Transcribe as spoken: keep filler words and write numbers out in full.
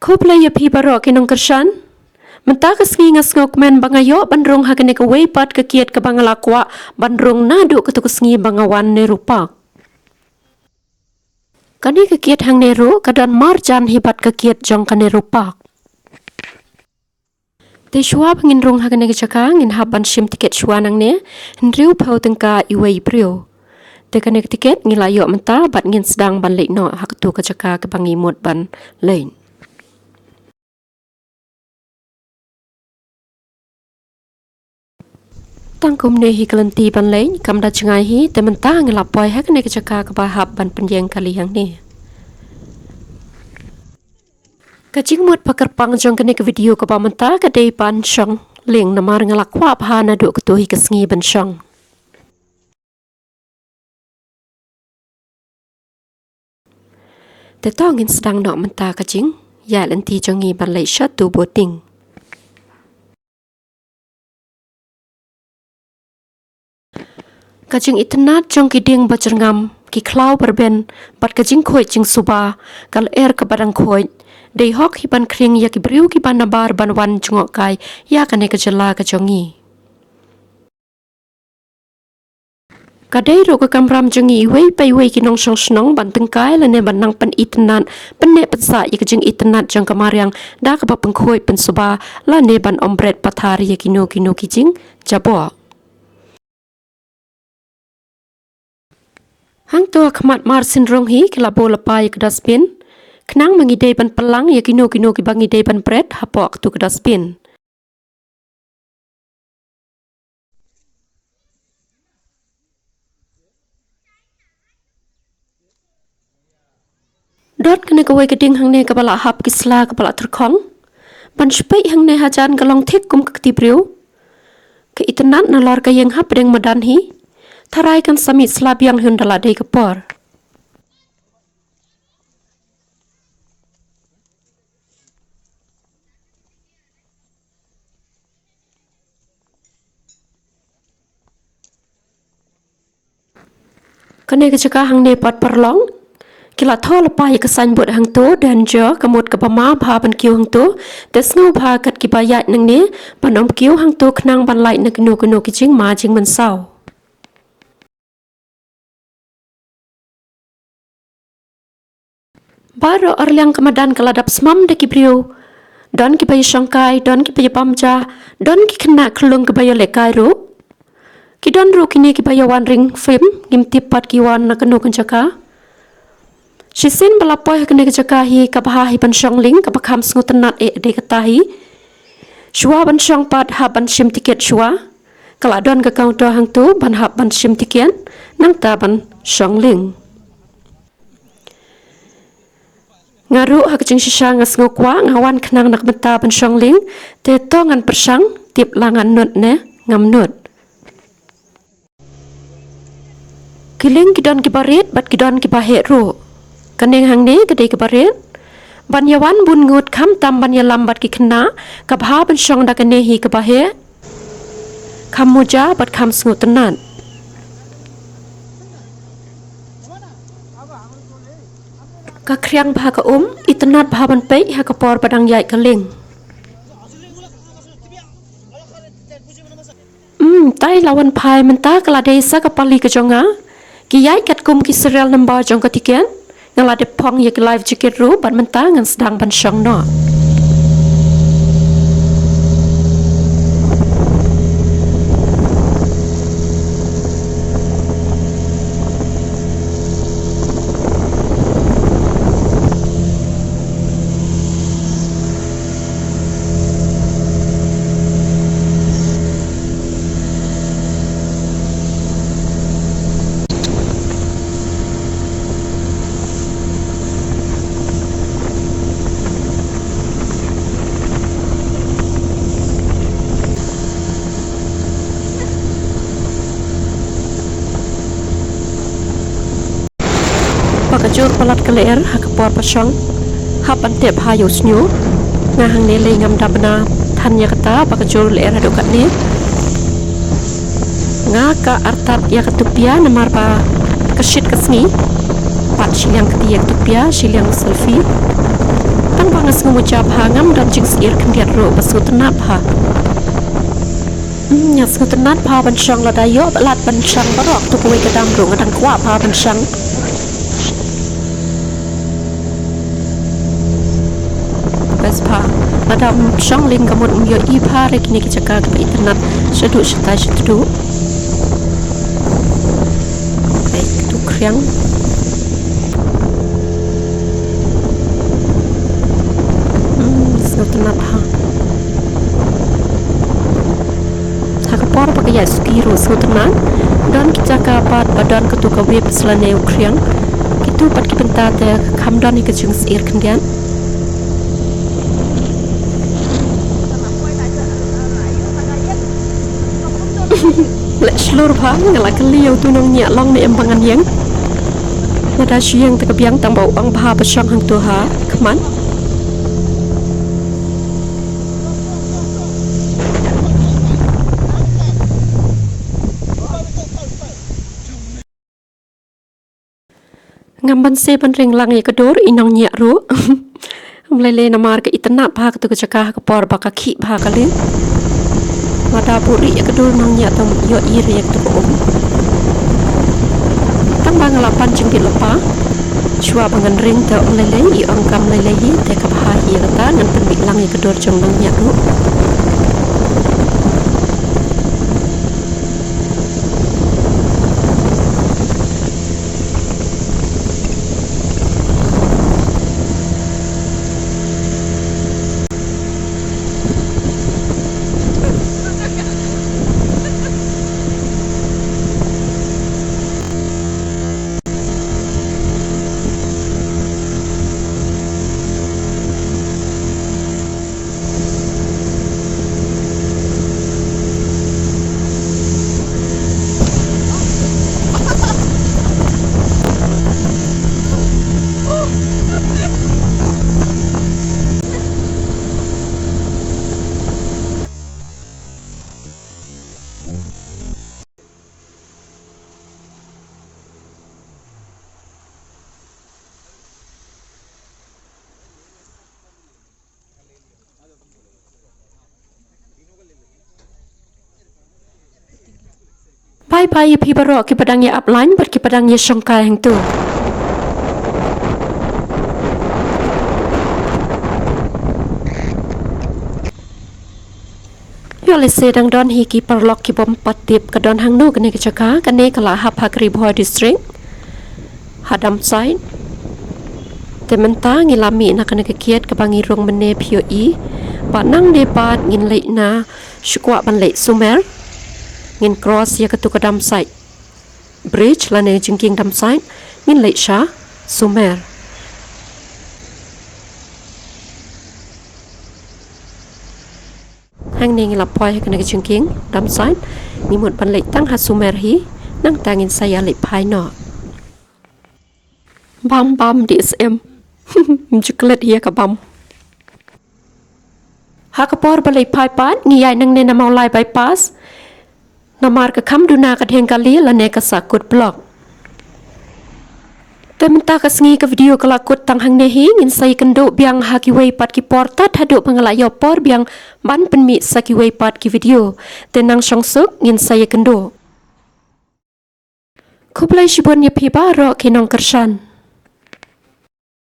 Khublei ïa phi baroh ki nongkyrshan. Mynta ka sngi nga sngewkmen ba nga ïoh ban rung ha kane kawei pat ka kiad kaba nga la kwah ban rung naduh katu ka sngi ba nga wan Nehru Park. Kane ka kiad hangne ruh ka don marjan hi bad ka kiad jong ka Nehru Park. Te shuwa ba ngin rung ha kane ka jaka ngin hap ban shim tiket shuwa nangne, hynriew phew tyngka iwei i briew. Te kane ka tiket ngi la ïoh mynta bad ngin sdang ban leit noh ha katu ka jaka kaba ngi mut ban leit. Tang kumne hi ka lynti ban leit, kam da jngai hi, te mynta ngi la poi ha kane ka jaka kaba hap ban pynïeng kali hangne. Ka jingmut ba kyrpang jong kane ka video kaba mynta ka dei ban shong lieng namar nga la kwah bha naduh katu hi ka sngi ban shong. Te to ngin sdang noh mynta ka jingïaid lynti jong ngi ban leit sha tu boating. Ka jingitynnad jong ki dieng ba jyrngam, ki khlaw ba rben, bad ka jingkhuid jingsuba, ka lyer kaba dang khuid, dei hok hi ban khring ïa ki briew kiba nabar ban wan jngohkai ïa kane ka jylla ka jong ngi. Ka dei ruh ka kamram jong ngi iwei pa iwei ki nongshong shnong ban tyngkai lane ban nang pynitynnad, pynneh pynsah ïa ka jingitynnad jong ka mariang da kaba pynkhuid pynsuba lane ban ym bret pathar ïa kino kino ki jingjaboh. Hangto ha khmat mar synrung hi ki la bud lypa ïa ka dustbin, khnang ba ngi dei ban pyllang ïa kino kino kiba ngi dei ban bret hapoh katu ka dustbin. Don kane kawei ka dieng hangne kaba la hap ki sla kaba la tyrkhong. Ban shu peit hangne hajan ka long thik kum ka kti briew. Ka itynnad nalor ka ïeng hapdeng madan hi. Tharai kan sa mih sla biang hi ynda la dei ka por. Kane ka jaka hangne pat paralok. Ki la thoh lypa ïa ka signboard hangto, danger, ka mut kaba ma bha ban kiew hangto. Te sngewbha kat kiba ïaid nangne ban ym kiew hangto khnang ban lait na kino kino ki jingma jingmynsaw. Baroh arliang ka madan ka la dap smam da ki briew. Don kiba ïashongkai, don kiba ïabam ja, don ki khynnah khyllung kiba ïalehkai ruh. Ki don ruh kine kiba ïawan ring film, ngim tip pat ki wan na kano ka jaka. Shisien ba la poi ha kane ka jaka hi ka bha hi ban shong lieng, kaba kham sngewtynnad eh dei kata hi. Shuwa ban shong pat hap ban shim tiket shuwa. Ka la don ka counter hangto ban hap ban shim tiket, nangta ban shong lieng. Nga ruh ha ka jingshisha nga sngew kwah, nga wan khnang na ka bynta ban shong lieng, te to ngan pyrshang, tip la ngan nud ne ngam nud. Ki lieng ki don kiba rit bad ki don kiba heh ruh. Kane hangne ka dei kaba rit. Ban ïawan bun ngut khamtam ban ïalam bad ki khynnah, ka bha ban shong da kane hi kaba heh. Kham muja bad kham sngewtynnad. Ka khriang bha ka um, itynnad bha ban peit ha ka por ba dang ïaid ka lieng. Hmm, tai la wan phai, mynta ka la dei sa ka pali ka jong nga. Ki ïaid katkum ki serial number jong ka tiket. Nga la dep phong ïa ki life jacket ruh bad mynta ngan sdang ban shong noh. Ba ka jur palat ka lyer ha ka por ba shong. Hap ban teh bha ïa u shñiuh. Nga hangne lei ngam da bna than ïa kata ba ka jur lyer haduh katne. Nga ka artat ïa ka tupia namar ba ka shit ka sngi. Pat shiliang kti ïa ka tupia, shiliang selfie. Ba Ba nga sngew muja bha, ngam don jingsyier khyndiat ruh ba sngewtynnat bha. Hmm, nga sngewtynnat bha ban shong lada ïoh ba lad ban shong baroh tu kawei ka dam ruh nga dang kwah bha ban shong. Best bha. Lada ym shong lyngngoh ym ïohi bha re kine ki jaka kiba itynnat shaduh shatai shatduh. Ai, tu khriang. Hmm, sngewtynnat ha. Ha ka por ba ka ïaid suki ruh sngewtynnat. Don ki jaka pat ba don katu ka wave lane u khriang. Kitu pat ki bynta te kham don ïa ka jingsyier khyndiat. Leh shlur bha, nga la kylli ïa utu nongñiah long ne em ba ngan ïeng. Lada shu ïeng te ka biang tang ba u ong bha ba shong hangtu ha khmat. Ngam banse ban ring lang ïa ka dur, i nongñiah ruh. Ym lei lei namar ka itynnat bha katu ka jaka ha ka por ba ka khih bha ka lieng. Lada buh rieh ïa ka dur nongñiah te ym ïohi re ïa katu ka um. Tang ba nga la pan jingbit lypa. Shuwa ba ngan ring te ym lei lei, i ong kam lei lei hi te kaba ha hi ïa kata ngan pynmih lang ïa ka dur jong nongñiah ruh. Bye bye ïa phi baroh kiba dang ïa ap line bad kiba dang ïa shongkai hangtu. Ïoh lehse dang don hi ki paralok ki bym pat tip ka don hangno kane ka jaka, kane ka la hap ha ka Ri Bhoi District. Ha Dumsait. Te mynta ngi la mih na kane ka kiad kaba ngi rung mynne phi ïohi. Bad nangne pat ngin leit na shu kwah ban leit Sumer. Ngin cross ïa katu ka Dumsait Bridge lane jingkieng Dumsait ngin leit sha Sumer. Hangne ngi la poi ha kane ka jingkieng Dumsait. Ngi mut ban leit tang ha Sumer hi. Nangta ngin sa ïa leit phai noh. Bam bam D S M. Ym ju klet ïa ka bam. Ha ka por ba leit phai pat ngi ïaid nangne na Mawlai bypass. Namar ka kham duna ka dheng kali lane ka sahkut block. Te mynta ka sngi ka video ka la kut tang hangne hi, ngin sa ïakynduh biang ha kiwei pat ki por tad haduh ba nga la ïoh por biang ban pynmih sa kiwei pat ki video. Te nang shong suk ngin sa ïakynduh. Khublei shibun ïa phi baroh ki nongkyrshan.